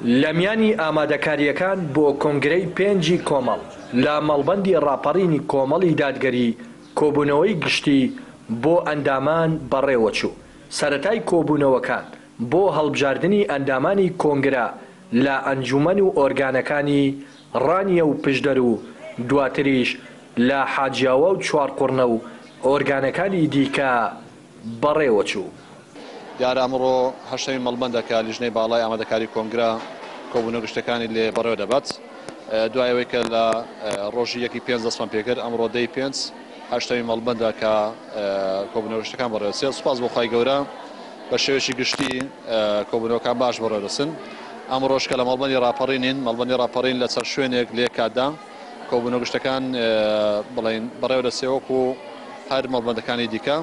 لە میانی ئامادەکارییەکان بۆ کۆنگرەی پێنجی کۆمەڵ لە مەڵبەندی ڕاپەڕینی کۆمەڵی دادگەری کۆبوونەوەی گشتی بۆ ئەندامان بەڕێوەچوو، سەرەتای کۆبوونەوەکان بۆ هەڵبژاردنی ئەندامانی کۆنگرە لە ئەنجوومەن و ئۆرگانەکانی ڕانیە و پشدەر و دواتریش لە حاجیاوا و چوارقوڕنە و ئۆرگانەکانی دیکە بەڕێوەچوو. دیارە ئەمڕۆ هەشتەمین مەڵبەندە کە لیژنەی باڵای ئامادەکاری کۆنگرە کۆبوونەوە گشتیەکانی لێ بەڕێوە دەبات. دوای ئەوەی کە لە ڕۆژی یەکی پێنج دەستمان پێکرد، ئەمڕۆ دەی پێنج هەشتەمین مەڵبەندە کە کۆبوونەوە گشتیەکان بەڕێوە دەچێت. سوپاس بۆ خوای گەورە بە شێوەیەکی گشتی کۆبوونەوەکان باش بەڕێوە دەچن. ئەمڕۆش کە لە مەڵبەندی ڕاپەڕینین، مەڵبەندی ڕاپەڕین لە چەند شوێنێک لە یەک کاتدا کۆبوونەوە گشتەکان بڵێین بەڕێوە دەچێت وەکو هەر مەڵبەندەکانی دیکە.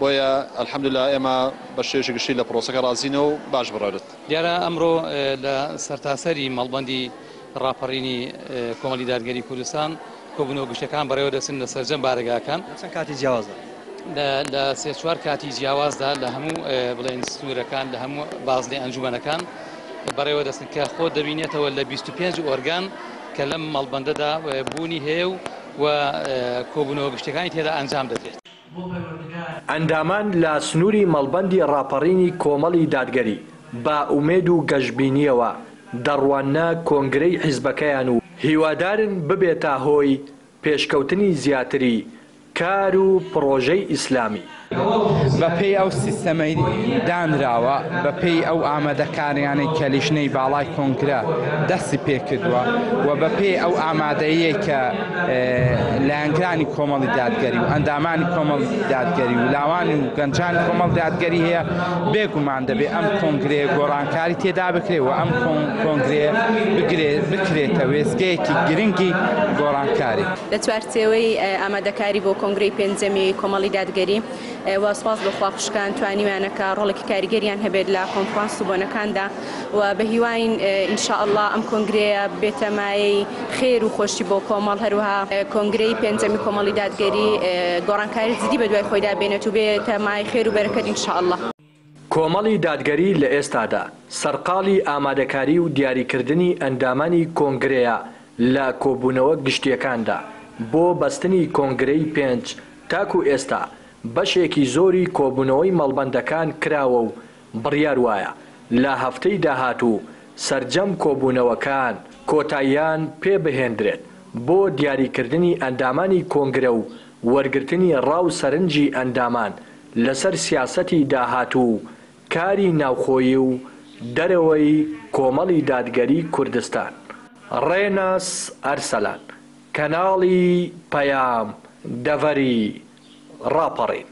بۆیە الحمدللە ئێمە بە شێوەیەکی گشتی لە پرۆسەکە ڕازین و باش بەڕێوە دەچێت. دیارە ئەمڕۆ لە سەرتاسەری مەڵبەندی ڕاپەڕینی کۆمەڵی دادگەری کوردستان کۆبوونەوە گشتیەکان بەڕێوە دەچن لە سەرجەم بارەگاکان. لە چەند کاتی جیاوازدا؟ لە سێ چوار کاتی جیاوازدا لە هەموو بڵێن سنوورەکان لە هەموو بازنەی ئەنجومەنەکان بەڕێوە دەچن کە خۆ دەبینێتەوە لە 25 ئۆرگان کە لەم مەڵبەندەدا بوونی هەیە و و کۆبوونەوە گشتیەکانی تێدا ئەنجام دەدرێت. ئەندامان لە سنووری مەڵبەندی ڕاپەڕینی کۆمەڵی دادگەری بە ئومێد و گەشبینییەوە دەڕواننە کۆنگرەی حیزبەکەیان و هیوادارن ببێتە هۆی پێشکەوتنی زیاتری کار و پڕۆژەی ئیسلامی. بەپێی ئەو سیستەمەی دانراوە، بەپێی ئەو ئامادەکاریانەی کە لیژنەی باڵای کۆنگرە دەستی پێکردووە و بەپێی ئەو ئامادەییەی کە لایەنگرانی کۆمەڵی دادگەری و ئەندامانی کۆمەڵی دادگەری و لاوان و گەنجانی کۆمەڵ دادگەری هەیە، بێگومان دەبێ ئەم کۆنگرەیە گۆڕانکاری تێدا بکرێ و ئەم کۆنگرەیە بکرێتە وێستگەیەکی گرنگی گۆڕانکاری. لە چوارچێوەی ئامادەکاری بۆ کۆنگرەی پێنجەمی کۆمەڵی دادگەری و سوپاس بۆ خوا خوشکان توانیویانە کە ڕۆڵێکی کاریگەریان هەبێت لە کۆنفرانس و بۆنەکاندا و بە هیواین ان شاء اللە ئەم کۆنگرەیە ببێتە مایەی خێر و خۆشی بۆ کۆمەڵ هەروەها کۆنگرەی پێنجەمی کۆمەڵی دادگەری گۆڕانکاری جدی بەدوای خۆیدا بێنێت و بێتە مایەی خێر و بەرەکەت ان شاء اللە. کۆمەڵی دادگەری لە ئێستادا سەرقاڵی ئامادەکاری و دیاریکردنی ئەندامانی کۆنگرەیە لە کۆبوونەوە گشتییەکاندا بۆ بەستنی کۆنگرەی پێنج تاکو ئێستا بەشێکی زۆری کۆبوونەوەی مەڵبەندەکان کراوە و بڕیار وایە لە هەفتەی داهاتوو سەرجەم کۆبوونەوەکان کۆتاییان پێ بهێندرێت بۆ دیاریکردنی ئەندامانی کۆنگرە و وەرگرتنی ڕا و سەرنجی ئەندامان لەسەر سیاسەتی داهاتوو و کاری ناوخۆیی و دەرەوەی کۆمەڵی دادگەری کوردستان. ڕێناس ئەرسەلان، کەناڵی پەیام، دەڤەری ڕاپەڕین.